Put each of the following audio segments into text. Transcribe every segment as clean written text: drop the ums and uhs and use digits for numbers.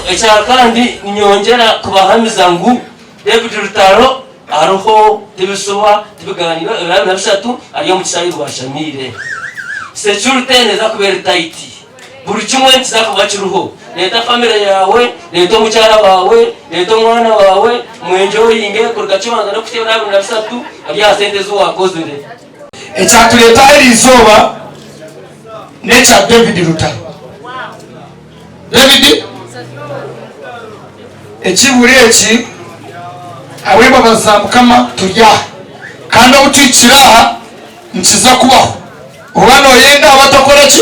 Ekya kandi ninyongyera kubahamiza ngu David Rutaro ariho, tibishuba, tibiganiiro, ebiro 23 ari omu kishaayi Rwashamiire. Security neeza kuba eri tight. Buri kimwe nikiza kuba kiriho. Reeta famire yaawe, reeta omukyara waawe, reeta omwana waawe, mwenjoyinge kuruga kibanza n'okuhitsya ebiro 23 ari aha sente ezi waakozire. Ekyatureeta aha eri izooba n'ekya David Rutaro. David, ekibura eki ahabw'embabazi za Mukama turi aha kandi obu tuhikire aha nikiza kubaho oba noyenda oba tokora ki?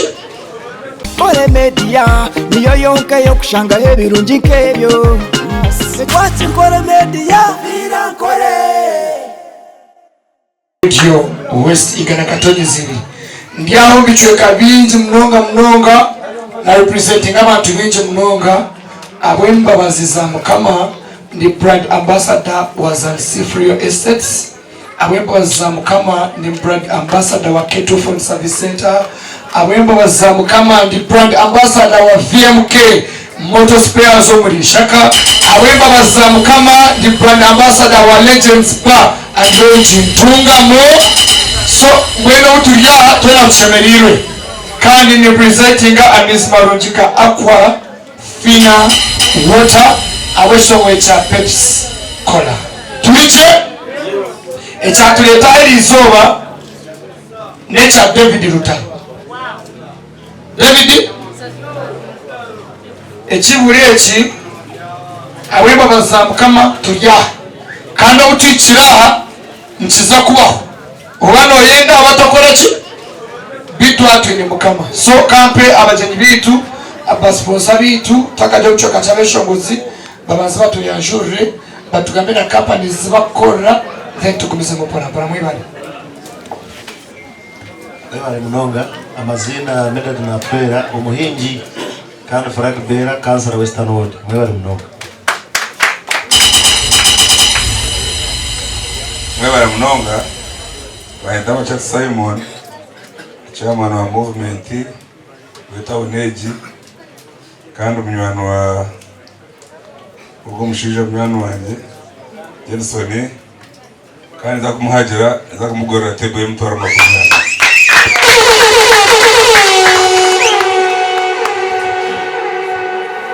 Nkore Media niyo yonka ey'okushangaho ebirungi nk'ebyo. Twaki Nkore Media, Viira Nkore. Radio West Igana Katonyezi ibiri. Ndi aho omu bicweka bingi munonga munonga na representinga abantu bingi munonga ahabw'embabazi za Mukama ndi brand ambassador wa Zansif Real Estates ahabw'embabazi za Mukama ndi brand ambassador wa K2 Phone Service Center ahabw'embabazi za Mukama ndi brand ambassador wa VMK Motor Spares omuri Ishaka ahabw'embabazi za Mukama ndi brand ambassador wa Legends Bar and Lounge Ntungamo so mbwenu obu turi aha twena tushemereirwe kandi ni representinga amaizi marungi ga Aqua Fina Water ahabw'ekitongore kya Pepsi Cola. Turi gye? Ekyatureeta aha eriizooba n'ekya David Rutaro. David, ekibura eki ahabw'embabazi za Mukama turi aha kandi obu tuhikire aha nikiza kubaho oba noyenda oba tokora ki beitu aha twine Mukama so kampe abagyenyi beitu aba sponsor beitu tutakagya omu kicweka ky'abeshongozi babanze batuyanjurire batugambire na companies ezi bakukorera then tugumizemu mpora mpora mwebare. Webare munonga. Amaziina Medard Natwera, omuhingi kandi flag bearer, kansara Western Ward. Mwebare munonga. Mwebare munonga. Banyeta Machati Simon, chairman wa movement w'etawuni egi kandi munywani wa ogu omushaija munywani wangye Jenson. Kandi ninza kumuhagira, ninza kumugurira tebo y'emitwaro 40.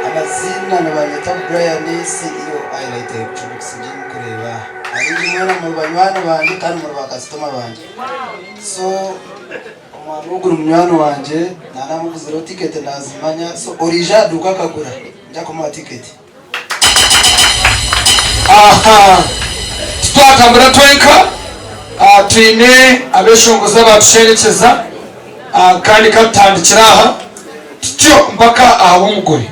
Amaziina nibanyeta Brian CEO iLight Electronics ndi mukureeba abaingi mwena muri banywani bangye kandi muri ba kasitoma bangye so omwana ogu ni munywani wangye nanamuguzireho tiketi nazimanya so oriija aha duuka akagura nija kumuha tiketi. Aha titwatambura twenka, twine abeshongozi abatusherekyeza kandi katutandikire aha tutyo mpaka aha w'omugore.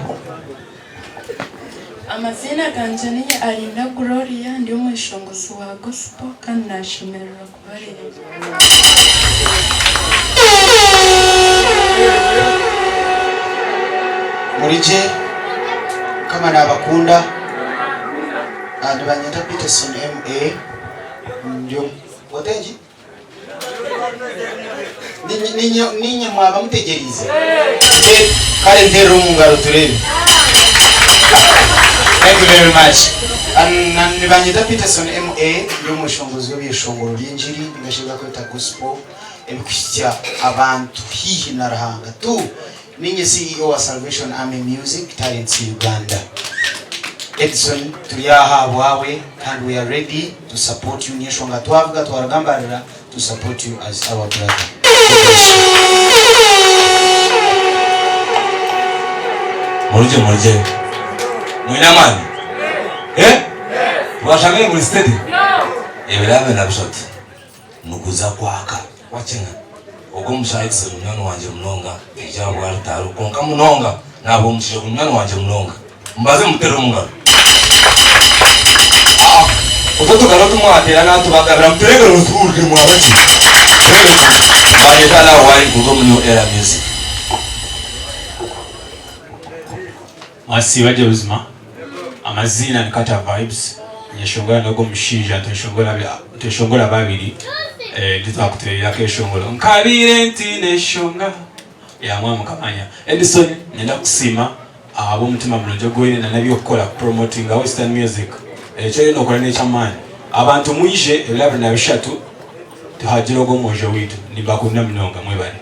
Amaziina gangye ninye Arinda Gloria ndi omweshongozi wa gospel kandi nashemererwa kubareeba. Murigye mukama nabakunda nibanyeta Peterson MA ndi otengi ninye mwaba mutegyereize kare nterere omu ngaro tureebe thank you very much nibanyeta Peterson MA ndi omweshongozi w'ebyeshongoro by'engiri ningashi ebi barikweta gospel ebikuhitsya abantu haihi na Ruhanga tu Ninye CEO wa Salvation Army Music Talents Uganda. Edson turi aha ahabwawe kandi we are ready to support you niyo nshonga twavuga twaruga Mbarara to support you as our brother. God bless you. Murugye murugye. Mwine amaani? Eh? Twashanga muri steady? Ebiro 23 niguza kwaka. Wakyena. Ogwo omushaija Edson munywani wangye munonga naija ahabwa Rutaro kwonka munonga nabwa omushaija ogu munywani wangye munonga. Mubaze mumuterere omungaro. Aa otwo tugaro otu mwateera natubagabira muteere engaro nituhurire mwaba gye. Banyeta Allow Wine kuruga omu New Era Music. Mwasiiba gye buzima. Amaziina ni Kata Vibes. Ninyeshongora n'ogwo omushaija nitweshongora babiri. Nitwakuteerera akeshongoro nkabaire ntiine nshonga. Yeah mwaba mukamanya. Edison niinyenda kukusiima. Ahabw'omutima murungi ogu oine na n'eby'okukora kupromotinga Western music. Eki oriyo nookora n'eky'amaani. Abantu mwije ebiro 23 tuhagire ogwo omwojo waitu. Nimbakunda munonga. Mwebare.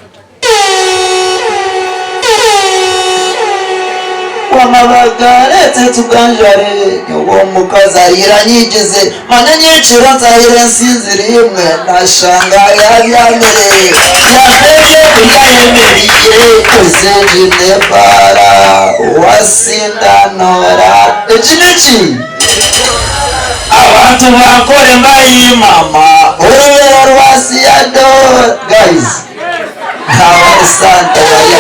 Wamabaga aretse tuganjare nyowe omukazi ayiire anyigize manya nyekiro ntahire nsinzire imwe nashanga yabyamire yateebye kurya ayemereire eze egi nebaara wasinda noora egi niki? Abantu bankore mbayi mama. Orubera rwa siyado guys aba ni santa bari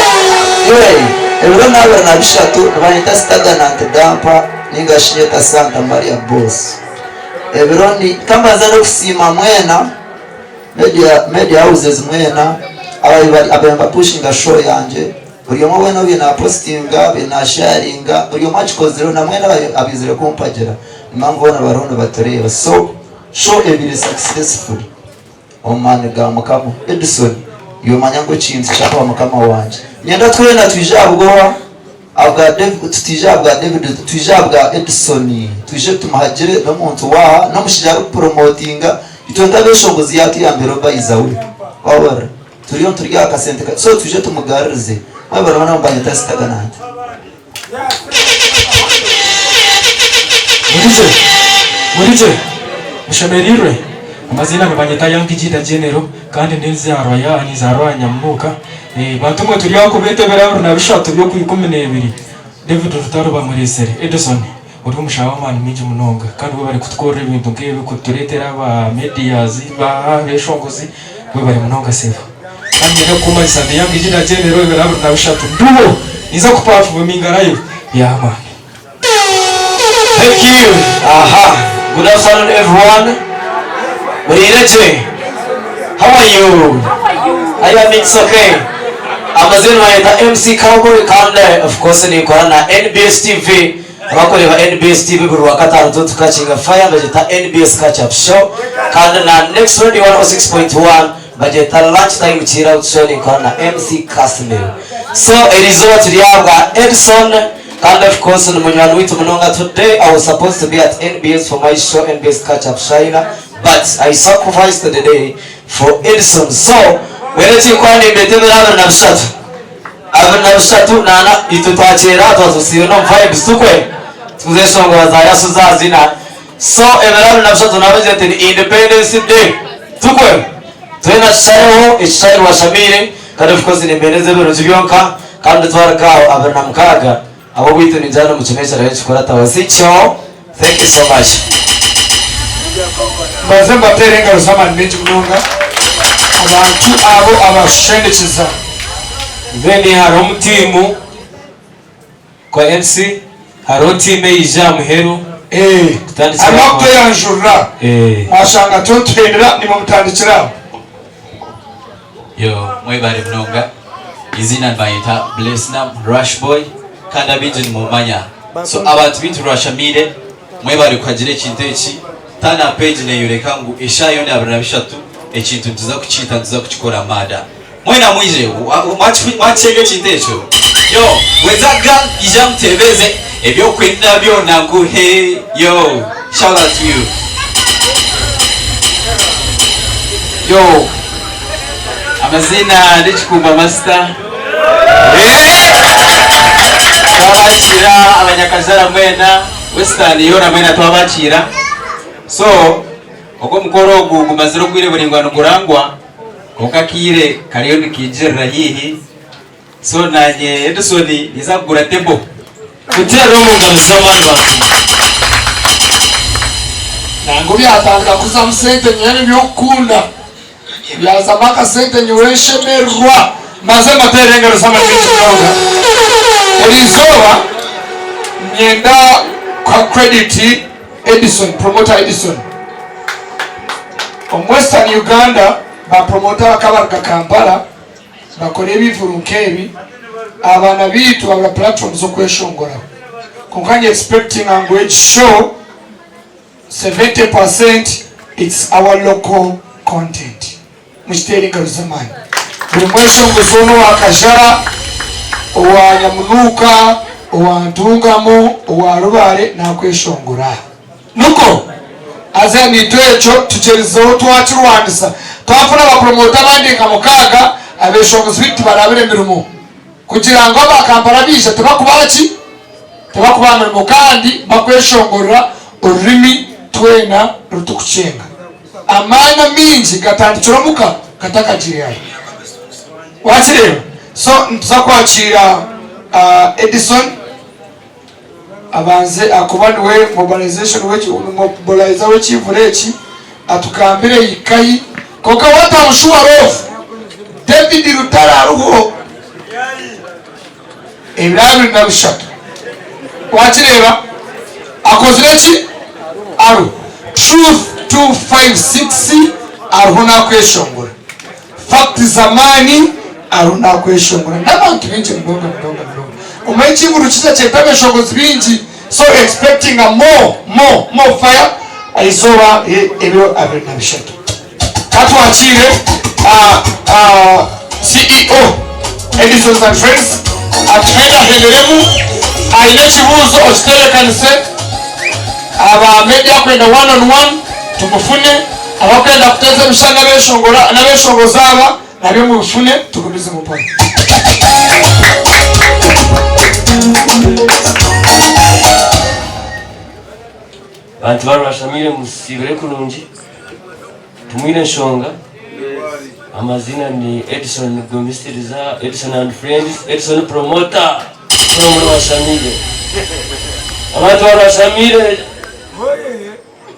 iwe ebiro nabiri na bishatu nibanyeta stagnant damper ninga shi nyeta Santa Maria boss ebiro ni kambanze n'okusiima mwena media media houses mwena ababaire nibapushinga show yangye Buri omwe weena obaire naapositinga, abaire naasharinga, buri omwe akikozireho na mwena abaizire kumpagira. Niyo mpamvu boona bariho nibatureeba. So, show ebaire successful omu maani ga Mukama. Edson, iwe manya ngu ekintu kyaba mukama wangye. Niinyenda twena twije aha bwoha, ahabwa David, tutaije aha bwa David, twije aha bwa Edson. Twije tumuhagire, n'omuntu waaha, n'omushaija arikupromotinga. Itwe nk'abeshongozi yaatuyambire by the way. Waahurira? Turiyo niturya aha kasente kakye so twije tumugarurize. Mwebare boona mubanyeta sitaganante. Murigye, murigye, mushemereirwe? Amaziina nibanyeta Young Jida General kandi ndi nzaarwa ya ninzaarwa aha Nyamunuuka. Bantu mwe turi aha kubeetebera 23 by'okwikumineebiri. David Rutaro bamureetsire. Edison. Ori omushaho w'amaani maingi munonga kandi webare kutukorera ebintu nk'ebi kutureetera aba medias abeshongozi webare munonga sebo. Kandi niinyenda kukumanyisa nti Young Jida General ebiro 23 nduho ninza kupafominga live yeah man. Thank you. Aha. Good afternoon everyone. Muriire gye? How are you? I am it's okay. Amazina nibanyeta MC Cowboy kandi of course ninkora na NBS TV. Abakureeba NBS TV buri Rwakataano tuba tukakinga fire nibagyeta NBS Catch Up Show kandi na Next Radio 106.1 nibagyeta Lunch Time Chill Out Show ninkora na MC Casimir. So erizooba turi aha bwa Edson kandi of course ni munywani waitu munonga today I was supposed to be at NBS for my show NBS Catch Up Shine but I sacrificed the day for Edson so mbwenu ekinkuba nimbeeta ebiro 23. 23 nana itwe twakyera twatusiire n'omu vibes tukwe tukuza enshongora za Yasu zazina so ebiro 23 nabagira nti ni independence day tukwe twena tushareho ekishayi rwashamiire kandi of course nimbeereza ebirungi byonka kandi twaruga aho 26 ab'obwitu ningira nimukimanya ekirabe nikikurataho sikyo thank you so much. Mbanze mbateere engaro z'amaani maingi munonga abantu abo abashendekyeza. Then hariho omu tiimu kwa MC hariho tiimu eyija aha muheru kutandikira Hariho aho. akuteyanjurira Eh. mwashanga turiyo nituhendera nimwe mutandikira aho. Yo, mwebare munonga. Izina nibanyeta Blessnam Rush Boy kandi abaingi nimumanya. So abantu baitu Rwashamiire mwebare kuhagira ekintu eki. Turn up egi neyoreka ngu eshaaha yoona ya 23 ekintu nituza kukiita nituza kukikora mada. Mwena mwije mwakihenga ekintu ekyo? Yo, weza girl ija mutebeze ebyokwenda byona nkuhe. Yo, shout out to you. Yo, amazina ni Kikumba Master. Twabakiira abanyakajara mwena, Western yoona mwena twabakiira. So, ogu omukoro ogu gumazire obwire buraingwa nigurangwa, kwonka akaire kariyo nikaigirira haihi. So nanye Edison ninza kugura table. Kuteerera omu ngaro z'amaani bantu mwe. Nangwa byatandika kuzamu sente nyowe nibyokukunda byazamu akasente nyowe nshemererwa maze mbateerere engaro z'amaani maingi munonga eriizooba niinyenda kuha credit Edison promoter Edison omu western Uganda ba promoter bakabaruga Kampala Bakora ebivuru nkebi abaana beitu babura platform zokweshongoraho kwonka ni expectinga ngu egi show 70% it's our local content mukiteere engaro zamaani buri mweshongozi woona owa Kajara owa Nyamunuuka. Owa Ntungamo, owa Rubare nakweshongora. Nukwo haza naitwe ekyo tugyerizeho twakirwanisa. Twafuna abapromota abandi nka mukaaga, abeshongozi baitu tibarabura emirimo kugira ngu aba Kampala baija tibakubaha ki? Tibakubaha mirimo kandi bakweshongorera orurimi twena rutukukyenga. Amaani amaingi gatandikira omuka gatakagiire hare. Wakireeba? So nituza kwakiira Edison abanze ahakuba niwe mobilization mobilizer w'ekiivuro eki atugambire yikahi kwonka what am sure of David Rutaro ariho ebiro 23 wakireeba akozire ki ariho Truth 256 ariho nakweshongora. Fact z'amaani ariho nakweshongora n'abantu baingi munonga munonga munonga. Omanye ekivuru kiza kyeta abeshongozi baingi so expecting a more more more fire eizooba ebiro 23. Katwakiire CEO Edison's and Friends atuhendahenderemu aine ekibuuzo okitebekanise aba media kwenda one on one tumufune. Abakwenda kuteeza ebishushani n'abeshongora n'abeshongozi aba nabyo mubifune tugumizemu mpora. Bantu ba Rwashamire musiibire kurungi tumwine enshonga amazina ni Edison Gumisiriza Edison and Friends Edison Promoter from Rwashamire abantu ba Rwashamire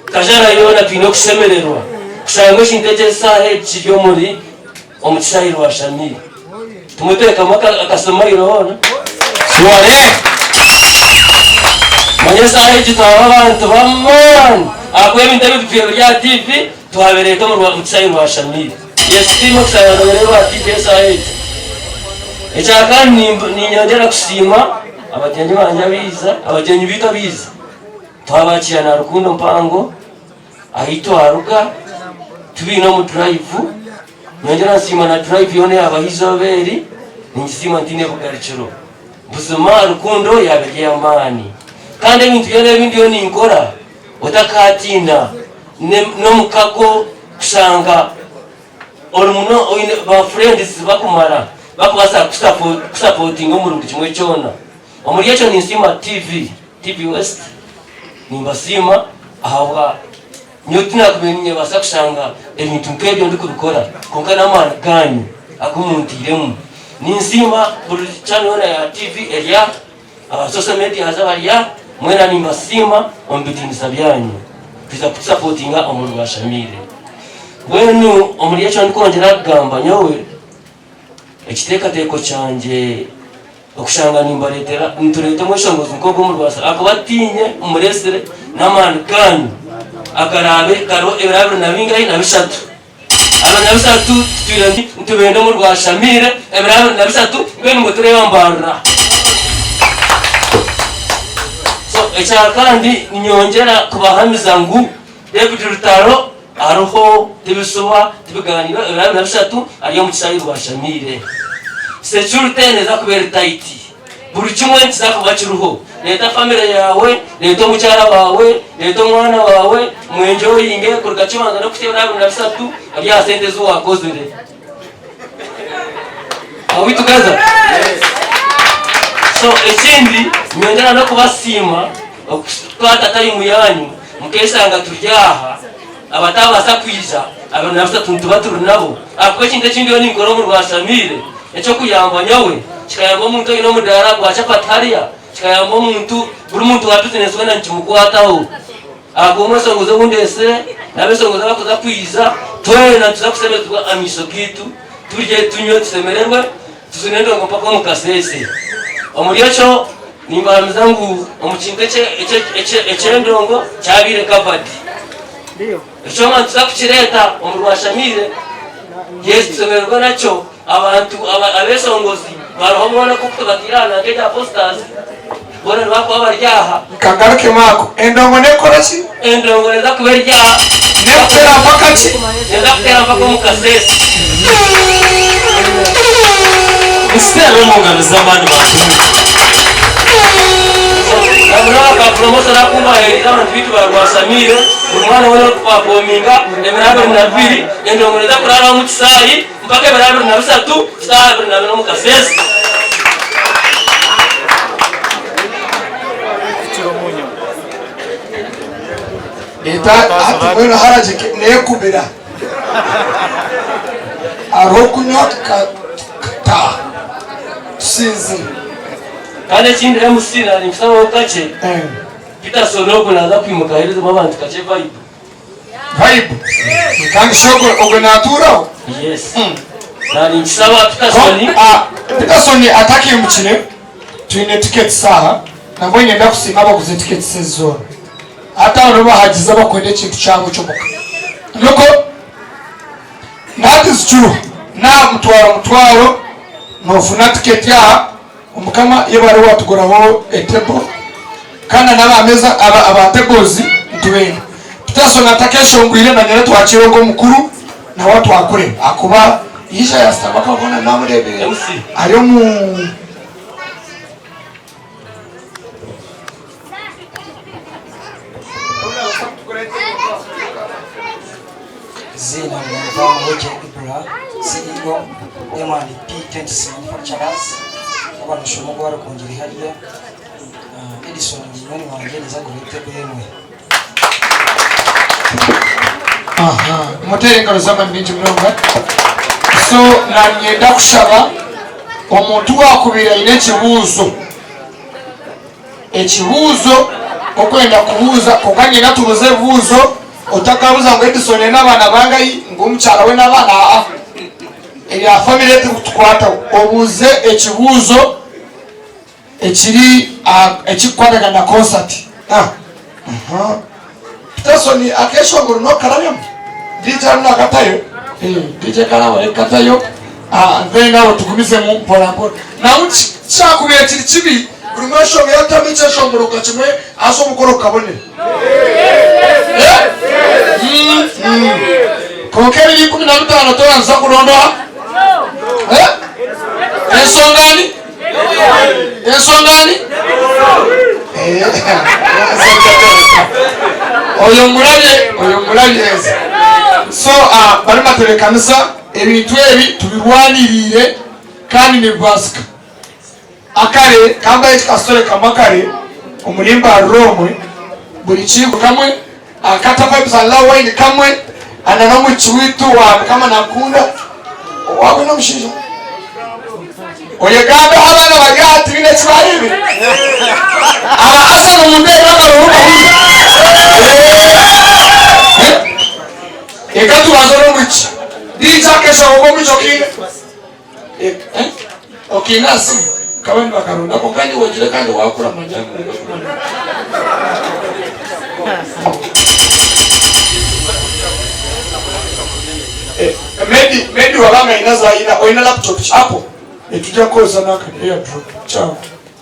Kajara yoona twine okushemererwa kushanga ekintu eki esaaha egi kiri omuri omu kishaayi Rwashamiire. Tumuteekamu akasomairo hoona. Sure! Manya esaaha egi twaba abantu b'amaani ahakuba ebintu ebi bitwire biri aha TV twabireeta omu kishaayi Rwashamiire. Yes, tihaine okushanga noobireeba aha TV esaaha egi. Ekyakandi niinyongyera kusiima abagyenyi bangye abaiza, abagyenyi baitu abaiza. Twabakiira na rukundo mpango ahi twaruga tubaine omu drive. Nyongyera nsiima na drive yoona eyabaho eizooba eri, ningisiima ntaine bugarukiro. Buzima rukundo yaaba eri ey'amaani. Kandi ebintu byona ebi ndiyo ninkora otakatiina n'omukago kushanga ori muno oine ba friends bakumara bakubaasa kukusapotinga omuri buri kimwe kyona. Omuri ekyo ninsiima TV. TV West nimbasiima ahabwa nyowe tinakubaire ninyebaasa kushanga ebintu nk'ebyo ndikubikora kwonka n'amaani gaanyu agu muntairemu. Ninsiima buri channel yoona ya TV eri aha, aba social medias abari aha mwena nimbasiima omu bitiinisa byanyu kwija kutusapotinga omuri Rwashamiire. Mbwenu omuri ekyo ndikwongyera kugamba nyowe ekiteekateeko kyangye Okushanga nimbareetera nitureeta omweshongozi nk'ogwo omu rwasa ahakuba tiinye mmureetsire n'amaani gaanyu akaraabe kariho ebiro abiri na bingahi na bishatu. Abiri na bishatu tutwire nitubenda omu rwashamiire ebiro 23 mbwenu ngu tureeyambarira. So ekya kandi niinyongyera kubahamiza ngu David Rutaro ariho tibishuba tibiganiiro ebiro 23 ari omu kishaayi Rwashamiire. Security neeza kuba eri tight. Buri kimwe nikiza kuba kiriho. Reeta family yaawe, reeta omukyara waawe, reeta omwana waawe mu enjoyinge kuruga Kibanza n'okuhitsya ebiro 23 ari aha sente ezi waakozire. Are we together? So ekindi nyongyera n'okubasiima okukwata tayimu yaanyu mukeshanga turi aha abatabaasa kwija 23 nituba turi nabo ahakuba ekintu eki ndiyo ninkora omu Rwashamiire eky'okuyamba nyowe kikayamba omuntu oine omudaara gwa chapati hariya kikayamba omuntu buri muntu wa bizinesi weena nikimukwataho ahakuba omweshongozi ou ndeetsire n'abeshongozi abakuza kwija twena nituza kushemezibwa amaisho gaitu Turye, tunywe, tushemererwe, tuzine endongo mpaka omu kaseese. Omuri ekyo nimbahamiza ngu omu kintu eky'endongo kyabaire covered. Ekyoma nituza kukireeta omu Rwashamiire, yes tushemererwe nakyo. Abantu abeshongozi bariho boona nk'oku tubataire aha nanka erya posters, boona nibakuba bari aha. Nkagarukemu ako, endongo nekora ki? Endongo neza kuba eri aha. Nekutera mpaka ki? Neza kutera mpaka omu kasese. Musiteere omu ngaro z'amaani bantu mwe. Promotion akumbaheereza abantu baitu ba Rwashamiire, buri mwana weena orikupafominga ebiro 22, endongo neeza kuraaraho omu kisaayi mpaka ebiro 23 shaaha 24 omu kaseese. Leta hati mbwenu haragi nekubira hariho okunywa tukataaha tusinzire. Kandi ekindi MC naninkusabaho kakye, Peterson ogwo naza kwimuka aherezemu abantu kakye vibe. Vibe? Kandi shi ogwo ogwo natuuraho? Yes. Naninkisaba Peterson. Peterson atakiimukire twine tickets aha nabwo niinyenda kusiima abaguze tickets ezi zoona. Hati abo nibo bahagizi abakwenda ekintu kyabo ky'omuka. Nikwo nahati zikiriho naha mutwaro mutwaro nofuna ticket aha Omukama yebare owatuguraho etable kandi na n'abameza aba aba tables nitubenda. Peterson atakeshongwire na nyine twakire ogwo omukuru nawe atwakure ahakuba yaija yasitama akabona namurebire ari omu Eiziina niinyetwa Muhwekye Ibra, CEO M&P Tents Manufacturers, waaba noshoma ogu arikwongyera hariya. Edison munywani wangye ninza kugura etebo emwe. Aha, muteere engaro z'amaani maingi munonga. So nanyenda kushaba omuntu wakubaire aine ekibuuzo Ekibuuzo okwenda kubuuza kwonka nyine atubuuze ebibuuzo otakabuuza ngu Edison aine abaana bangahi ngu omukyara we n'abaana aa ebya family tibikutukwataho obuuze ekibuuzo ekiri ekikukwatagana na concert. Peterson akeshongoro nokarabyamu DJ arimu nakatayo DJ karaba arikukatayo then aho tugumizemu mpora mpora naho kyakubaire kiri kibi buri mweshongoro yatamu ekyeshongoro nka kimwe haza omukoro gukabonera kwonka ebiri 15 toranza kuronda ensonga ni Ensonga ni oyo mulabye oyo mulabye so uh, bari matebekanisa ebintu ebi tubirwaniriire kandi nibibasika akare kambaye ekikasore kamwe akare omurimba aruromwe buri kigo kamwe akata vibes and love wine kamwe ana n'omwishiki witu wa mukama nakunda wawe n'omushaija oyegambeho abaana bari aha tibaine eki bareebire aba Arsenal mundeebe akaruhu kahurire eka tubanze n'omwishiki DJ akesha ogwo omwishiki okiine Okiine aha simu kabandi bakaronda kwonka niiwe ogire kandi wakura manya Medi Medi wabanga aine za aine oine laptop ki Apple nitujya kukozesa naka airdrop kyangu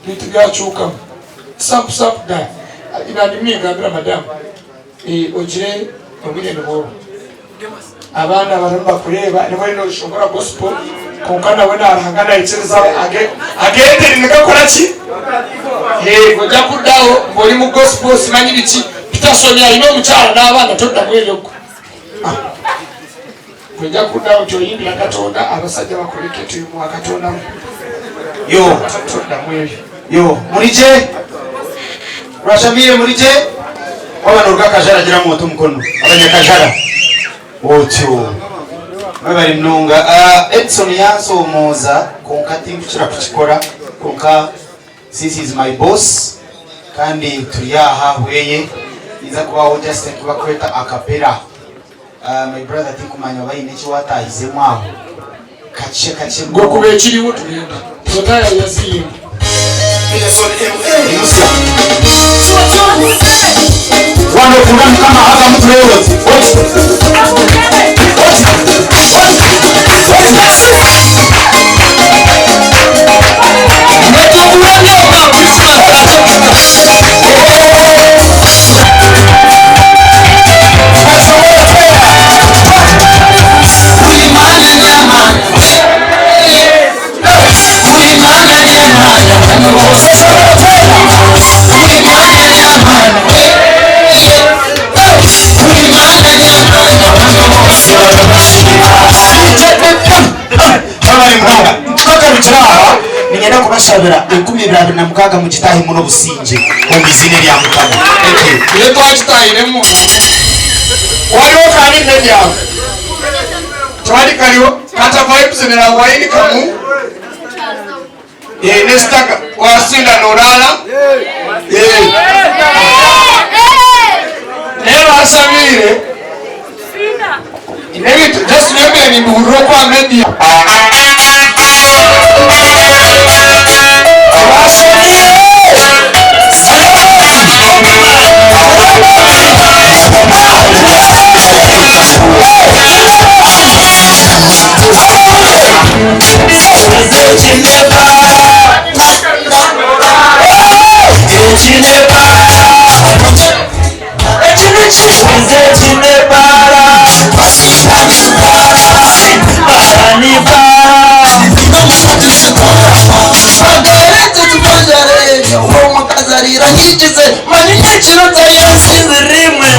bintu byakyukamu sup sup guy nanye ningambira madamu Ogire obwire nibwo abaana barimu nibakureeba niba ori noshongora gospel kwonka nawe na Ruhanga naikiriza agendere nigakora ki? Yego ojya kudaho ngu ori mu gospel simanyi biki Peterson aine omukyara n'abaana toddamu ebyo gwe. Ojya kudaho nti oyimbira Katonda abasajja bakureke turi mwa Katonda Yo. toddamu ebyo. Yo, murigye? Rwashamiire murigye? Waaba nooruga Kajara gira oti omukono. Abanyakajara. Otyo. Mwebare munonga. Ah, Edson yansomooza kwonka tinkukira kukikora kwonka since he is my boss kandi turi aha hweye ninza kubaho just nkubakweta acapella. Ah, my brother tinkumanya oba haine eki waatahizemu aho. Kakye kakye Gwe kuba ekiriwo tugende. Tota yaziyimba. Wano okunda Mukama haka mutureebe oti. Oti. Oti. Oti. Kubashabira 2026 mugitaahemu n'obusingye omu iziina erya Mukama. Thank you. Iyo twagitahiremu waliwo kandi n'ebyawe twali kariho kata vibes nera wine kamu eh nesitaga wasinda norala eh naye basabire n'ebintu just nembe nimbuhurira okwa media.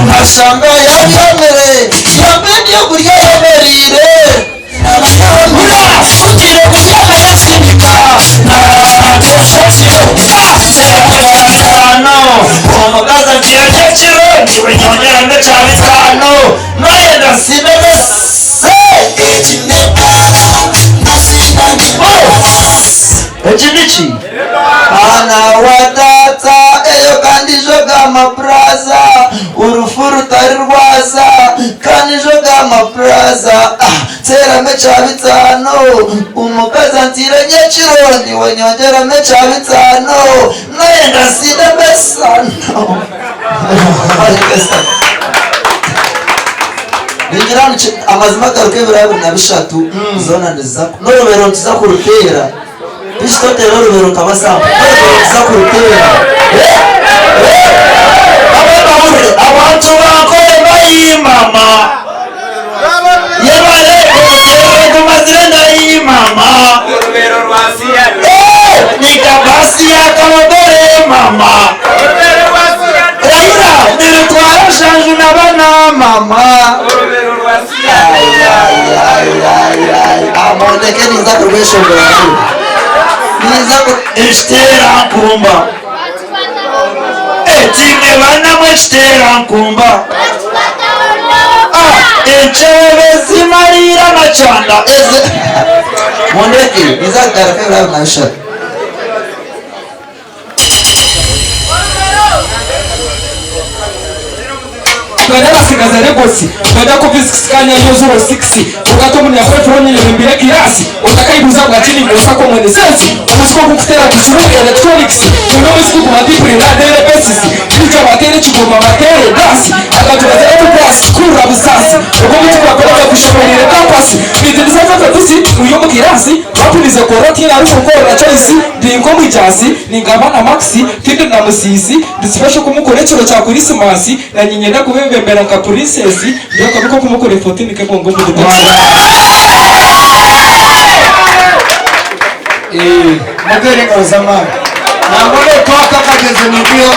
Nkashanga yabyamire yambe kurya yaberire ugire kuryama yasindika omukazi agira kyekiro niwe nyongera ndekya bitano noyenda nsime eki niki Ana wa tata eyo kandi joga mabraza urufu rutari rwaza kandi joga mabraza ah, terame kya bitano umukazi antire nyekiro niwe nyongerame kya bitano noyenda nsinde besano. Ningira amazima garuka ebiro 23 zona niziza n'orubero ntiza kurutera pisitotera orubero nkabasamba n'orubero ntiza kurutera. Abahurire abantu bankore bayimama yebare gumazire ndayimama nikabasi yakamodore mama. Raila nilitwara shanju n'abana mama. Amondeke niza kurweshongora niza ekiteera nkumba ekimwe banamwe ekiteera nkumba enkyebe zimalira makyanda eze. Mundeke niza kugaruka ebiro 23. Twende basigaza Lagos twende kuvisikanya yo 06 ugato mun yakwe nyine kirasi utakaibuza bwa chini ngosako mwene sensi omuziki ogukutera kukibuga electronics uno muziki gumatipuri na daily basis bija batere kigoma batere dance abantu bazere plus kura busasi ubwo mutu bakora kushomerera campus bizinisa fafisi uyo mu kirasi bapurize koroti na ruko choice ndinko mwijasi ningabana maxi tinde na musisi ndi special kumukora ekiro cya Christmas na nyinyenda kubebembera nka princess ndio kabiko kumukora 14 kebongo mu Mutere engaro z'amaani nangwa twaka kageze nibyo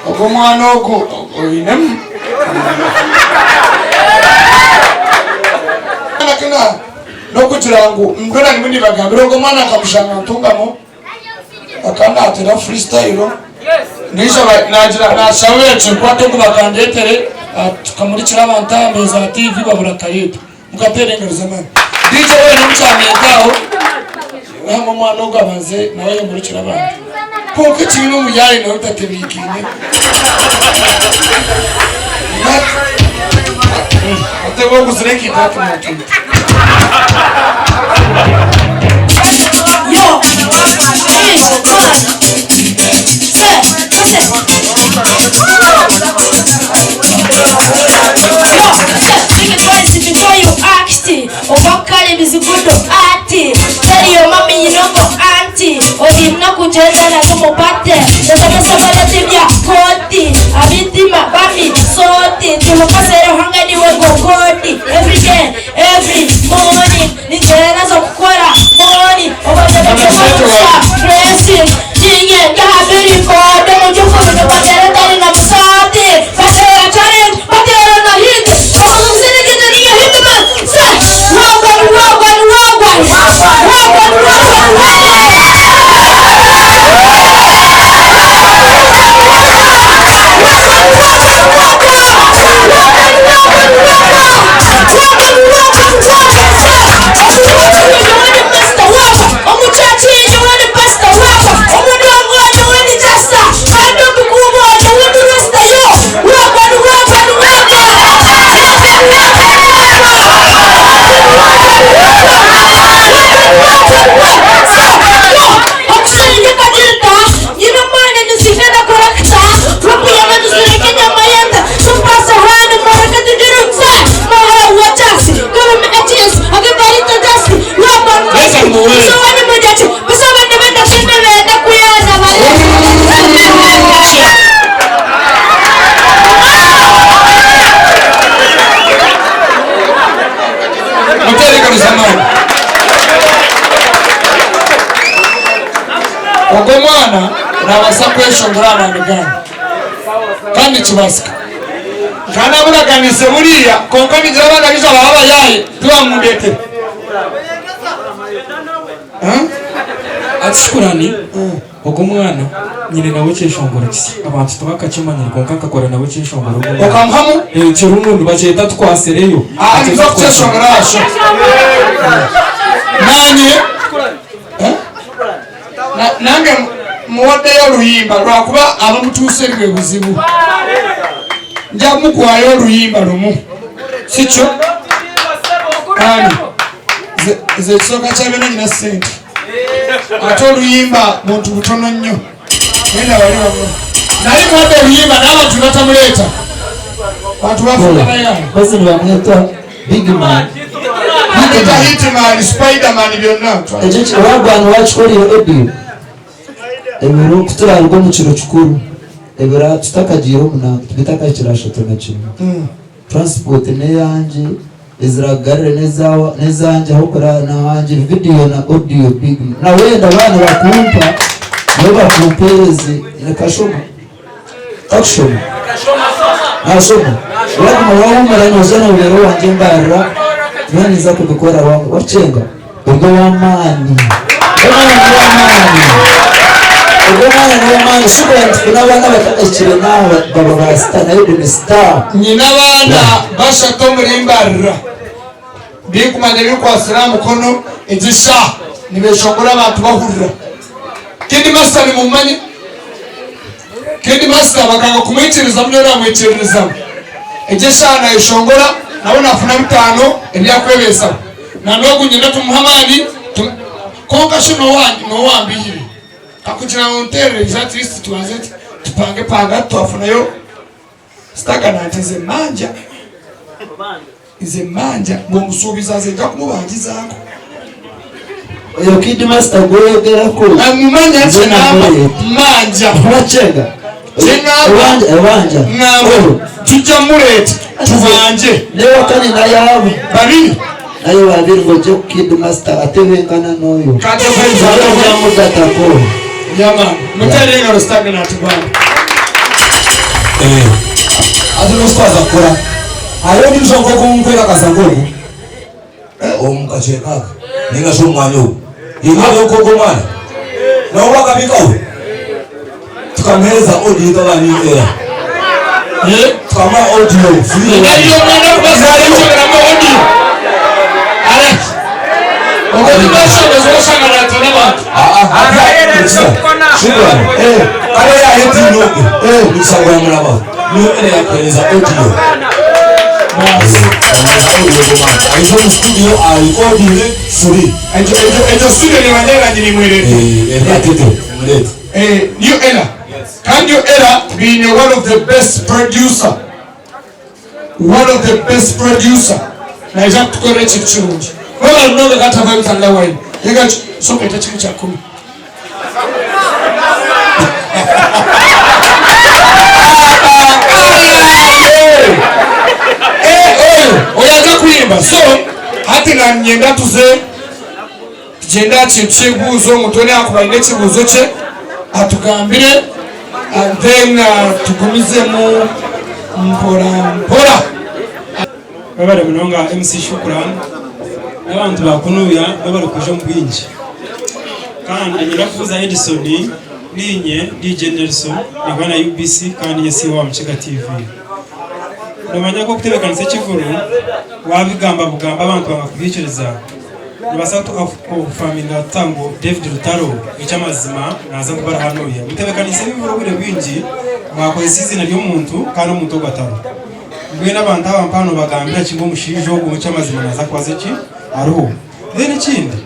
ogwo mwana ogu oinemu kina nokugira ngu ndona nimwe nibagambira ogwo mwana akamushanga ntungamo akanatera freestyle. Nisha nagira nasaba ekinkwate ngu bakandetere tukamurikira abantu aha za TV babura kayita mugatera engaro z'amaani DJ we nomukyametaho hamwe omwana ogu abanze nawe yamurikira abantu konka ekibiina omuyaayi nawe utatebiikine otebe oguzire ekintu ati Yo, hey, one, set, set. Yo, set, think it twice before you act. Obakale bizigudo ati. Tell your mommy you no go auntie. Odimna kucheza na tumupate. Sasa sasa tibya koti. Abitima bami soti. Tumukasere hanga niwe gogoti. Every day, every morning. Nijera zo kukora Ogwo omwana nabaasa kweshongora aha maani gange kandi nikibaasika. Nkaba namuraganiise buriya kwonka ningira abaana baija baba abayaaye tibamundetera. Ati Shukurani, Ogwo omwana nyine nawe ekyeshongoro kisya. Abantu tibakakimanyire kwonka nkakora nawe ekyeshongoro ogwo mwana. Okamuhamu? Eh, kirimu nibakyeta Tukwasireyo. Ah, Bakyeta nituza kukyeshongora aha show. Nanye Eh? Na- nange muwaddeyo oluyimba lwakuba abamutuuse bwe buzibu. Nja mukuwayo oluyimba lumu. Sikyo? Kandi nze nze ekisooka kya byonna nyina ssente. Ate oluyimba buntu butono nnyo. Nenda bali wamma. Naye muwadde oluyimba n'abantu ne batamuleeta. Bantu bafuuka bayaaye. Mpozi nibamweta Big Man. Bamweta Hitman, Spiderman byonna. Ekyo ki- wagwana wakikorire audio ebiro kuturaruga omu kiro kikuru ebiro tutakagiire omu nanka bitakahikire ashatu na kimwe Transport n'eyangye, ezirakugarire n'ezaawe n'ezangye ah'okuraara n'ahangye, video na audio big na wenda baaba nibakumpa nabo bakumpeereze nikashoma takushoma nashoma waguma wahuumura noija nobeera owangye embarira nyowe ninza kubikora wakyenga. Ori ow'amaani. Omwana ni ow'amaani. Ogwo omwana ni ow'amaani. Shubra nti funa abaana abatakahikire n'aha baba ba star naye ogu ni star. Nyine abaana bashatu omuri Mbarara birikumanya ebirikwatsire aha mukono egi eshaaha nibeshongora abantu bahurira. Kid Master nimumumanya? Kid Master bakanga kumwikiririzamu nyowe namwikiririzamu. Egi eshaaha nayeshongora nawe nafuna bitaano ebyakwebeesaho. Na n'ogu nyine tumuhe amaani tum... Kwonka shi n'owambihire kakugira ngu nteerereze at least tubanze tupange panga twafunayo stagnant nze manja nze manja bw'omusuubiza nze nja kumubangizaako. Oyo Kid Master gwoyogerako Mumanya nze kyenamba namureeta. manja Wakyenga Kyenamba Ebanja ebanja ngamba Oyo. tujja mureeta tubanje. Newaka ninayo abo babiri nayo babiri ngu ojye ku Kid Master atebengana n'oyo. Byamugatako. Yama mutere engaro stagnant bwana. Eh, ate n'okutwaza kukora hariho ondiijo nk'oku nkwekakasa nk'ogu omu kacweka aka ninga shi omu mwanya ogu haine hariho nk'ogu omwana nawe wakabikaho tukamuheereza audio twaba ni era tukamuha audio free Nariyo omwana okubaasa kurekyeberamu audio. Alex. Ogwo tibashobeza oshanga natiina abantu. Shukrani. Kare yahetiine ogwe nikisangwa yamurabaho niyo era yakuheereza audio. Aije omu studio arekodinge free. Egyo studio nebanja erangire mwerere. Era tete mureete. New Era. Kandi New Era biine one of the best producer. One of the best producer. Naija kutukorera ekintu kirungi. Webale munonga kandi tavayo mutanira wine. Yega soka eta kimwe kya kumi. Oyo oyo aza kuyimba so hati nanyenda tuze tugyende aha kintu ky'ebibuuzo omuntu weena yakuba aine ekibuuzo kye atugambire and then tugumizemu mpora mpora. Webare munonga MC Shukran n'abantu ba kunuya mwebare kwija omu bwingi. Kandi niinyenda kubuuza Edison, niinye DJ Nelson ninkora na UBC kandi niinye CEO wa Mukiga TV. Noomanya ku okutebeekanisa ekivuru waabigamba bugamba abantu banga kubiikiriza? Nibaasa kukonfaminga tuta ngu David Lutalo eky'amazima naaza kuba ari hanuya? Mutebeekaniise ebivuru obwire bwingi mwakozesa eiziina ry'omuntu kandi omuntu ogwo atariho. Mbwenu abantu aba mpaha nobagambira ki ngu omushaija ogu eky'amazima naaza kubaza ki ariho? Then ekindi,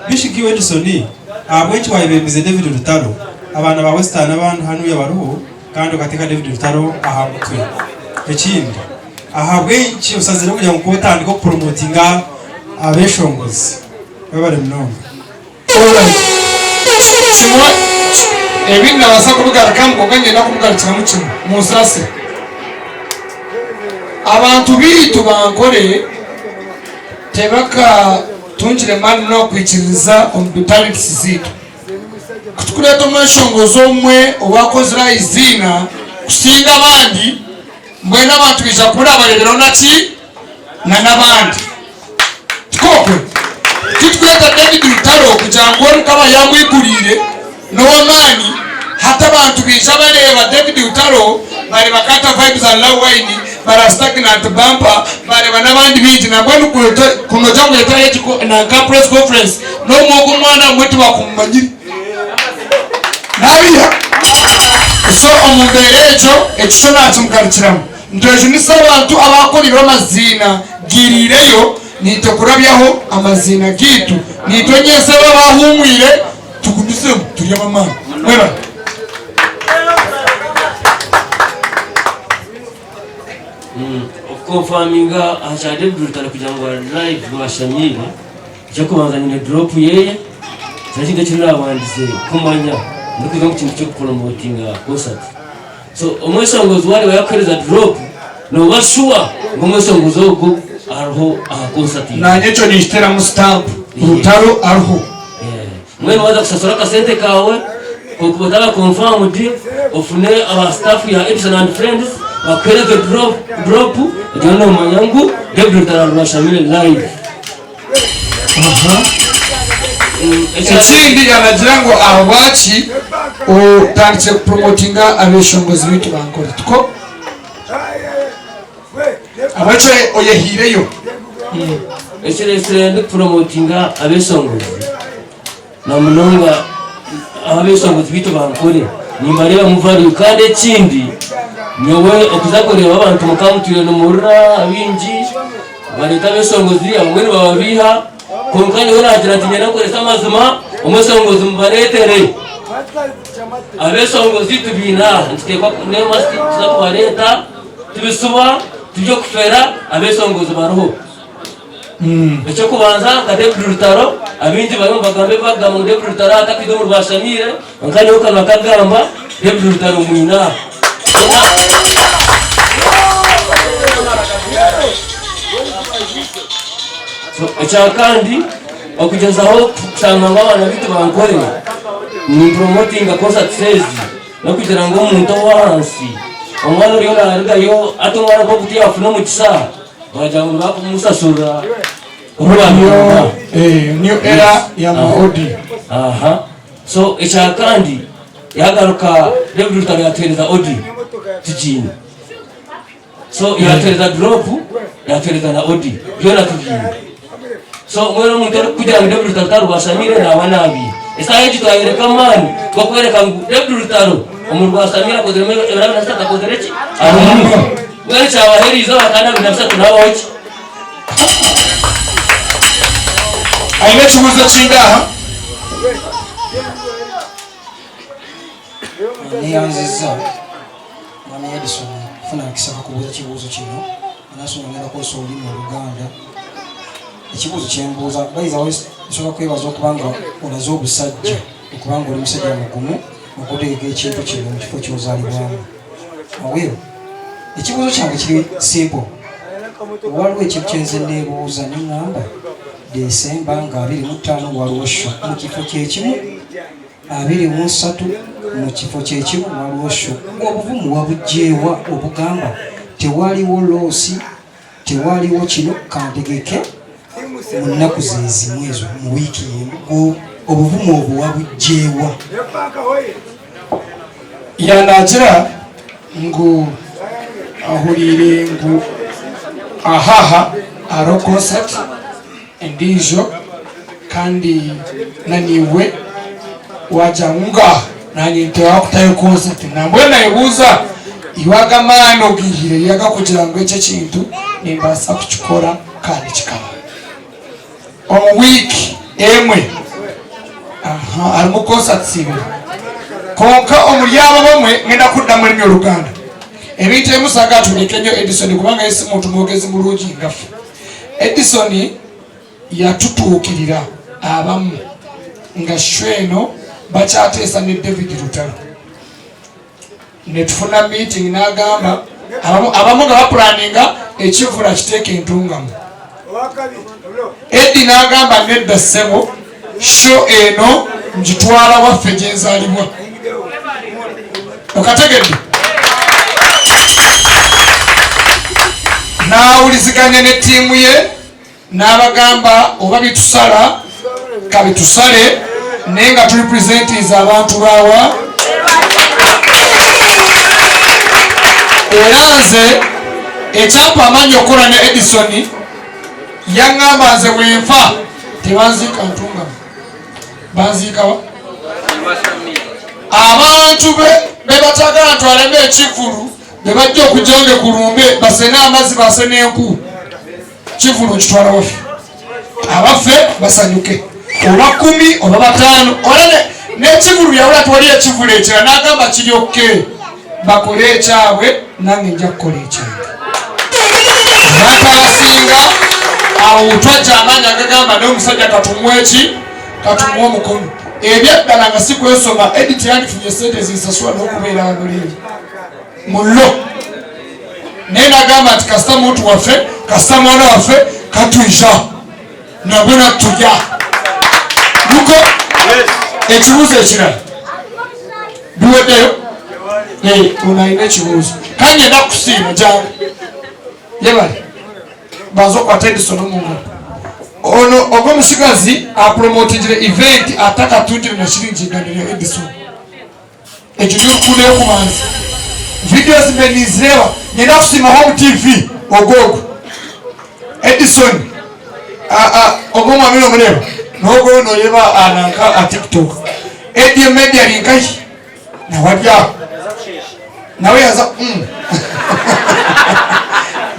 Bishiki iwe Edison, ahabw'enki wayebembize David Lutalo? Abaana ba Western abandi hanuya bariho kandi okateeka David Lutalo aha mutwe. Ekindi, ahabw'enki osazireho kugira ngu k'otandike okupromotinga abeshongozi? Webare munonga. Alright. Kimwe ebi nabaasa kubigarukamu kwonka niinyenda kumugarukiramu kimwe. Munsaasire. Abantu baitu ba Ankole tibakatungire maani n'okwikiririza omu talents zaitu. Ku turikureeta omweshongozi omwe owaakozire aha iziina kusinga abandi, mbwenu abantu baija kuhurira bareebereho na ki? Na n'abandi. Tikwo? Titurikweta David Rutaro kugira ngu we Mukama yaamwiguriire n'ow'amaani, hati abantu baija bareeba David Rutaro, bareeba Carter Vibes and Love Wine, bareeba Stagnant Bumper, bareeba n'abandi baingi. Nambwenu ku noija ngu oyete egi nanka press conference, n'obumwe ogwo omwana abamwe tibakumumanyire. Naabiiha. So omu mbeera egyo, ekyo kyo naakimugarukiramu. Nitwejunisa abantu abaakoreirwe amaziina gairiireyo, naitwe kurabyaho amaziina gaitu. Naitwe nyentsya abo abaahumwire tugumizemu turi ab'amaani. Mwebare. Okukonfaminga aha kya David Rutare kugira ngu ari live rwashamiire, eky'okubanza nyine drop yeye, kino ekintu eki naabandize kumanya ndikuza omu kintu ky'okupromotinga concert. So omweshongozi wareeba yakuhereza drop noba sure ngu omweshongozi ogu ariho aha concert yawe. Nanye ekyo ninkiteramu stamp Rutaro ariho. Mbwenu waza kushashura akasente kawe okuba otaba confirmed ofune aba staff ya Edison and friends bakuhereze drop drop ogende nomanya ngu David Rutaro Rwashamire live. Ekindi yanagira ngu ahabwaki otandikire kupromotinga abeshongozi baitu ba Ankole tikwo? Ahabwaki oyehiireyo? Ekiresire ndikupromotinga abeshongozi namunonga abeshongozi baitu ba Ankole nimbareebamu value kandi ekindi nyowe okuza kureeba abantu mukaba mutwire nimurira baingi Nibareeta abeshongozi abamwe nibababeiha kwonka nyowe naagira nti niinyenda kukoresa amazima, omweshongozi mubareetere. Abeshongozi tubaine aha nituteekwa n'emast tuza kubareeta tibisuba tiby'okufera abeshongozi bariho. Eky'okubanza nka David Rutaro abaingi bariyo nibagamba ebi barikugamba ngu David Rutaro atakwija omu Rwashamiire kwonka nyowe kanwa kagamba David Rutaro mwine aha. Ekyakandi okugyezaho kushanga ngu abaana baitu bankore nimpromotinga concerts ezi n'okugira ngu omuntu ow'ahansi omwana oriyo narugayo hati omwana nk'ogu tiyafuna omugisa wagira ngu nibakumusashurira New era ya maodi. Aha. So ekyakandi yagaruka David Rutaro yatuhereza audio tugiine. So yatuhereza drop yatuhereza na audio byona tubiine. So mbwenu omuntu orikukugira ngu David Rutaro tarwashamire naba nabiiha. Esaaha egi twayoreka amaani g'okworeka ngu David Rutaro omu rwashamire akoziremu ebiro 23 akozire ki? Arimu. Mbwenu kyabaho eriizooba kandi 23 nabaho ki? Aine ekibuuzo ekindi aha? Neyanziza mwami Edison kufuna akisa kakubuuza kibuuzo kino anasonga ngenda kukozesa olulimi oluganda ekibuuzo kyembuuza bayiza nsobola kwebaza okuba nga olaze obusajja okuba nga oli musajja mugumu okutegeka ekintu kino mu kifo kyozalibwamu awero ekibuuzo kyange kiri simple waliwo ekintu kyenze nebuuza neŋamba desemba nga 25 waliwo sho mu kifo kyekimu 23 mu kifo kyekimu waliwo sho obuvumu wabugyewa obugamba tewaliwo loosi tewaliwo kino kantegeke mu nnaku zezimu ezo mu wiiki yemu obuvumu obwo wabugyewa Yanaagira ngu ahuriire ngu ahaha hariho concert endiijo kandi na naiwe waagira ngu ngaaha naanye nteekwa kutayo concert. Nambwenu naayebuuza iwe ago amaani ogaihire hi agakugira ngu eki ekintu nimbaasa kukikora kandi kikaba. Omu wiiki emwe harimu concerts ibiri kwonka omuri abo abamwe ngenda kuddamu rurimi oruganda. Ebintu ebimu saagala tubireke nyo Edison kubanga ye si muntu mwogezi mulungi nga ffe. Edison yatutuukirira abamu nga show eno bakyateesa ne David Lutalo. Netufuna meeting nagamba abamu nga bapulaninga ekivula kiteeka entungamu. Eddy nagamba nedda ssebo show eno. Ngitwala waffe gyenzaalibwa. Okategedde? N'awuliziganya ne ttiimu ye n'abagamba oba bitusala kabitusale naye nga turepresentinze abantu bawa. Era nze ekyampa amaanyi okukola ne Edison, yaŋŋamba nze bwenfa tebanziika Ntungamo, banziikawa abantu bebatagala ntwalemu ekivulu bebajja okujonge ku lumbe basene amazzi basene enku. Kivulu nkitwala waffe, abaffe basanyuke, oba 10 oba 5. Olaba n'ekivulu yawula twali ekivulu ekirala n'agamba kiri okke, bakole ekyabwe nange nja kukola ekyange. Abantu abasinga awo twajja amaanyi agagamba naye omusajja katumuwe eki, katumuwe omukono. Ebyaddala nga si kwesoma, Edith yandifunye sente zinsasula n'okubeera wano leero mullo, naye nagamba nti kasita muntu waffe, kasita mwana waffe, katwija nabwe natulya. Nuko ekibuuzo ekirala biweddeyo. Ono alina ekibuuzo kandi enda kusiima jangu yebale banza okwata Edison omungalo. Ono ogw'omusigazi apromotingire event atakatungire na shiringi igana rya Edison. Ekyo kyokukunda yokubanza videos mbe nizireba. Nyenda kusiima Home TV ogwogwo Edison ogwo omwami nomureba nogwo noreba ananka a TikTok ADM Media ari nkahi nawe ari aho nawe yaza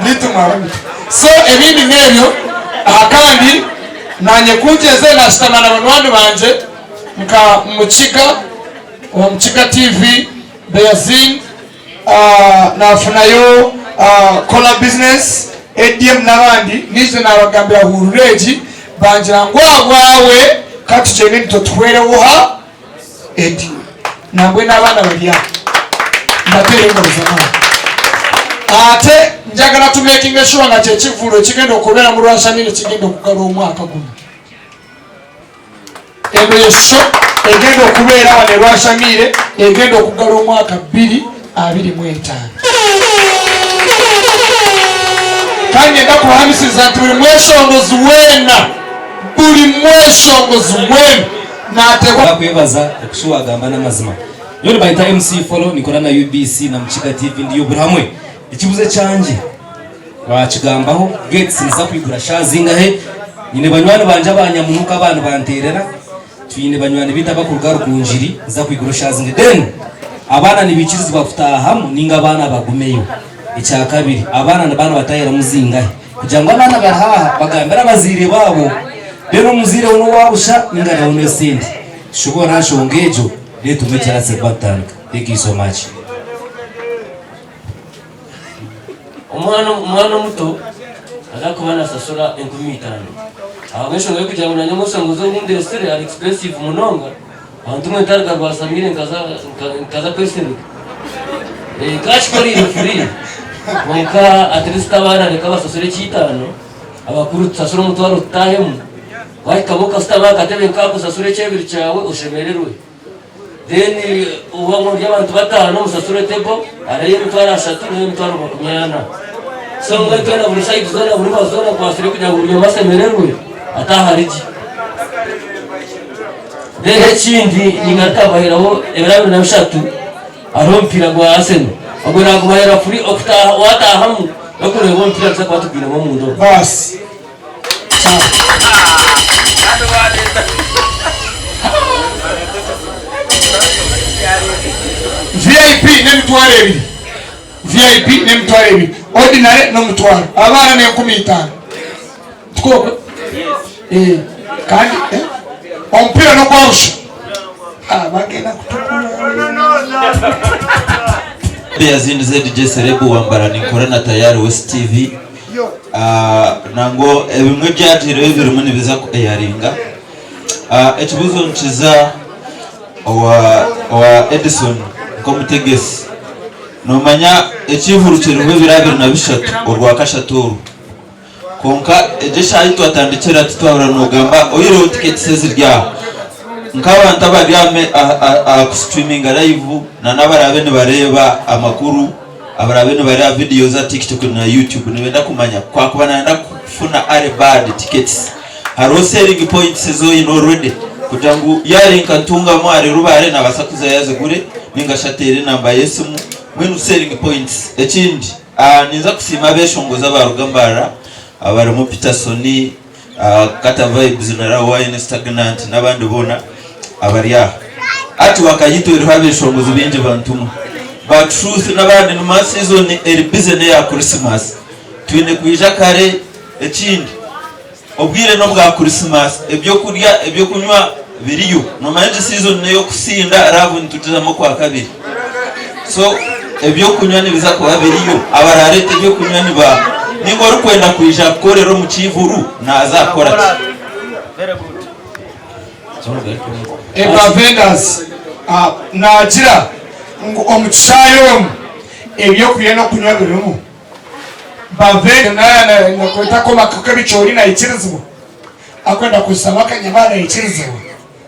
bitu mwaba muti. So ebindi n'ebyo. Aha kandi nanye kungyeze nashutama na banywani bangye nka Mukiga owa Mukiga TV, Beyazin, nafunayo Kola Business, ADM n'abandi. Niije nabagambira hurura egi bangira ngu abwawe katugyende nitutuhwereho ha Edi nambwenu abaana bari aha mbateere engaro z'amaani. Ate njagala tumakinge sure nga kyekivvulu ekigenda okubeera mu Rwashamire kigenda okugala omwaka guno. Eno ye show egenda okubeera wano e Rwashamire egenda okugala omwaka bbiri abiri mu etaano. Kandi ngenda kubahamisiriza nti buli mweshongozi weena, buli mweshongozi weena nateekwa Nakwebaza okusha wagamba n'amazima. Nyowe nibayita MC Follow, ninkora na UBC na Mukiga TV ndiyo buri hamwe. Ekibuzo ekyangye wakigambaho, gates niza kwigura shaaha zingahe? Nyine banywani bangye abanyamunuka aba nibanteerera, twine banywani baitu abakuruga Rukungiri, niza kwigura shaaha zingahe? Then abaana nibaikirizibwa kutaahamu ninga abaana bagumeyo? Ekyakabiri, abaana nibaba nibatahiramu zingahe? Kugira ngu abaana bari haaha bagambire abazaire baabo, reero omuzaire we n'owa busha ninga nawe n'esente. Tushoboorore aha nshonga egyo reero tumwe ekirabaasa kuba tutandika. Thank you so much. Omwana omwana omuto aza kuba nasasura 5000 ahabw'enshonga y'okugira ngu nanye omusongozi ogu ndesire ari expensive munonga abantu mwe ntaruga Rwasamire nkaza nkaza kwesereka. Nkakikoreire free kwonka at least abaana reka basasure eky'itaano abakuru tusasure omutwaro tutahemu. Wahikamu okasitama aha katebe nk'ako osasure eky'ebiri kyawe oshemererwe. Then oba muri abantu bataano musasure table hariho ey'emitwaro ashatu n'ey'emitwaro 40. So mbwenu twena buri side zoona buri rubaju zoona nkwasire kugira ngu buri omwe ashemererwe ataaha rigi. Then ekindi ningaruka mbaheraho ebiro 23 hariho omupiira gwa Arsenal ogwo nagubahera free okutaaha wataahamu n'okureeba omupiira tuza kuba tugwinemu omunda omwo. Baasi. VIP n'emitwaro ebiri, VIP n'emitwaro ebiri, ordinary n'omutwaro, abaana n'enkumu itaano. Tukokwe kandi omupiira n'ogwabusha bagenda kutukura. Yazindize DJ Serebu wambara, ninkora na Tayari West TV. Nango ebimwe ebyagiireho ebirimu nibiza ku airinga. Ekibuzo nikiza owa owa Edison nk'omutegesi. Nomanya ekivuru kiriho ebiro 23 orwakashatu oru, kwonka egyo eshaaha ei twatandikira titwahurira nogamba oihireho tickets eziri aho. Nk'abantu abari aha kustreaminga live na n'abaraabe nibareeba amakuru, abaraabe nibareeba videos aha TikTok na YouTube nibenda kumanya kwakuba nayenda kufuna early bird tickets hariho selling points ezi oine already kugira ngu yaari nka Ntungamo ari Rubare nabaasa kuzayo azigure ninga shi ateere enamba y'esimu mbwenu selling points. Ekindi ninza kusiima abeshongozi abaruga Mbarara abarimu Peterson, Kata Vibes na Rawine Stagnant n'abandi boona abari aha. Hati wakayitwa eriho abeshongozi baingi bantumwe ba Truth n'abandi nimanya season eri busy n'eya Christmas twine kwija kare. Ekindi obwire n'obwa Christmas ebyokurya ebyokunywa biriyo nomanya egi season n'eyokusinda love nitugizamu okwakabiri so ebyokunywa nibiza kuba biriyo abarareta ebyokunywa niba ninga orikwenda kwija kukorera omu kivuru naza kukora ki? Eba vendors naagira ngu omu kishaayi omu ebyokurya n'okunywa birimu. Ba vendor nakweta akoma k'ebicoori naikirizibwa, akwenda kuzamu akanyama naikirizibwa.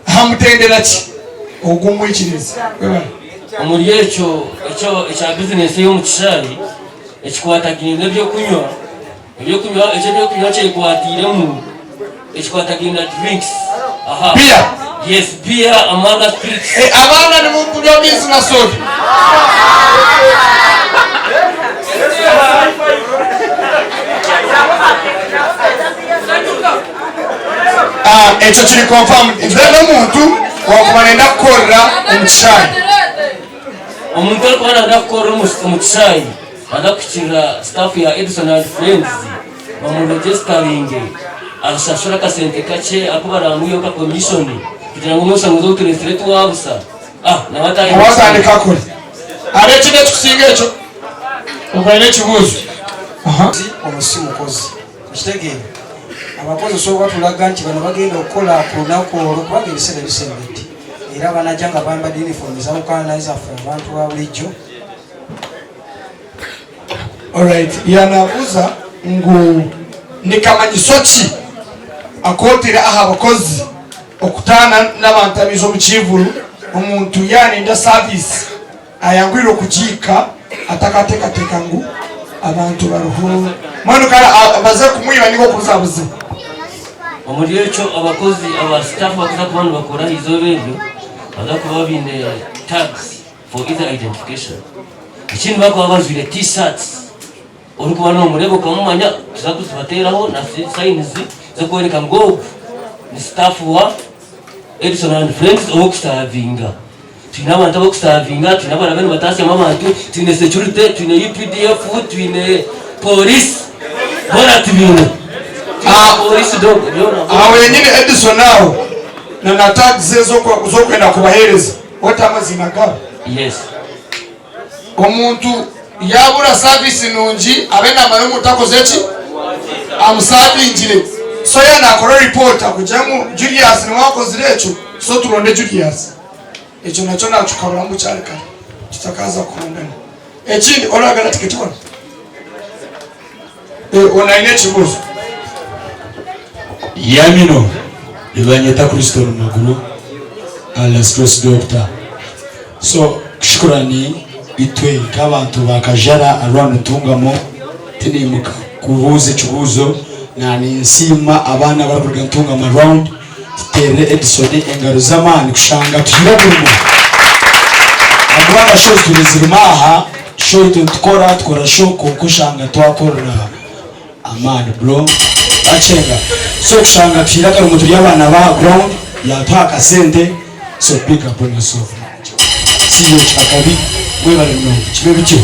Aha mutendera ki ogu omwikiriza? Webale. Omuri ekyo ekyo ekya bizinesi ey'omu kishaayi ekikwatagaine n'ebyokunywa, ebyokunywa eki ebyokunywa kyekwatiiremu ekikwatagaine na drinks aha Beer. Yes, beer among spirits. Eh, abaana nimukunywa amaizi na soda. Ah, ekyo kiri confirmed. Then omuntu wakuba nenda kukorera omu kishaayi. Omuntu orikuba nayenda kukorera omu kishaayi naza kuhikirira staff ya Edison and Friends bamuregisitaringe ashashure akasente kakye aku baramwiheho nka commission kugira ngu omushango ogu turesire tiwabusa. Ah, nawe atandike Nawe atandike akore. Hariho ekindi ekikusinga ekyo? Ogwo aine ekibuuzo. Aha. Ono si mukozi. Okitegeera? Abakozi osobola obatulaga nti bano bagenda okukola ku lunaku olwo kubanga ebiseera bisembedde era banajja nga bambadde uniform ezawukana nezaffe abantu ba bulijjo. Alright, yanabuuza ngu nikamanyiso ki akootire aha bakozi okutaana n'abantu abaija omu kivuru omuntu yaanenda service Ayanguhire okugiika atakateekateeka ngu abantu bariho. Mbwenu kare baze kumwiba ninga okubuzabuzibwa. Omuri ekyo abakozi aba staff bakuza kuba nibakora aha izooba eryo baza kuba baine tags for easy identification. Ekindi bakuba bajwaire t-shirts orikuba nomureeba okamumanya tuza kuzibateeraho na signs z'okworeka ngu ogu ni staff wa Edson and Friends ow'okusavinga. Twine abantu ab'okusavinga, twine abarabe nibatasyamu abantu, twine security, twine UPDF, twine police, boona tubiine. Twine police dog, byona. Aho wenyine Edson aho na na tags ze z'okwenda kubahereza ota amaziina gabo. Yes. Omuntu yabura service nungi abe namanya omuntu akoze ki? Amusavingire. So yaba nakora report akugira ngu Julius niwe akozire ekyo so turonde Julius. Ekyo nakyo nakikabura bukyari kare tutakaza kuhondana. Ekindi oragana tiketi wanu? Eh, ono aine ekibuzo. Yamino nibanyeta Kristo Rumaguru alias Grace Doctor. So shukrani itwe nk'abantu ba Kajara around Ntungamo tinimuka kubuuza ekibuuzo na ninsiima abaana abarikuruga Ntungamo around tuteerere Edson engaro z'amaani kushanga tuhiire omurimo ahakuba nka show zitwire zirimu aha show itwe nitukora tukora show kwonka oshanga twakorera amaani bro bakyenga so kushanga tuhiire akarimo turi abaana b'aha ground yatuha akasente so big up on yourself manager CEO Kyakabi mwebare munonga kibe bityo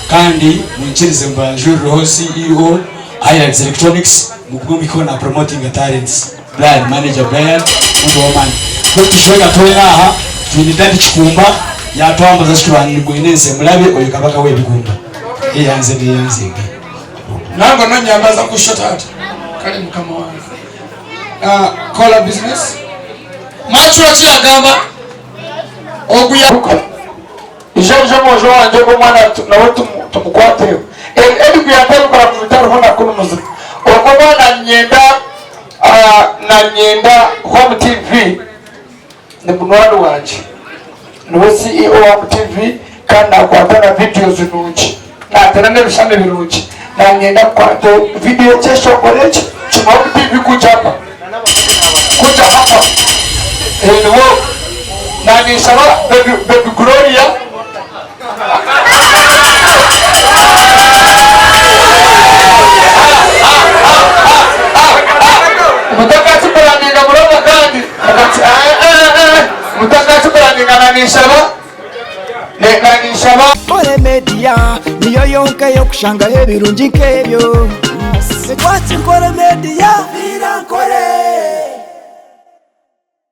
kandi munyikirize mbanjurireho CEO Highlands Electronics mugume muhikeho na promotinga talents Brian manager Brian omuntu w'amaani mbwenu tujwe gatoya aha twine Daddy Kikumba yatwambaza Shukurani Mwine mulabe oyo kabaka w'ebigumba eyanze neyanzenge. Nangwa nonyambaza kusha taata kale mukama wange Ah, kola business mwacura ki yagamba ogu ya ija ija omwojo wangye ogwo omwana nawe tumukwateho Eddie ku yatabikora ku bitariho na kunu muzima ogwo omwana nanyenda ah, nanyenda home tv. CEO wa MTV kandi nakwata na videos nungi natera n'ebishushani birungi nanyenda kukwata video y'ekyeshongoro eki kimwe MTV kuja hapa kuja hapa niwe naninshaba baby, baby Gloria. Mutakakipuraninga munonga kandi mutakakipuraninga naninshaba naninshaba. Nkore Media niyo yonka ey'okushangaho ebirungi nk'ebyo. Twaki Nkore Media. Nkore.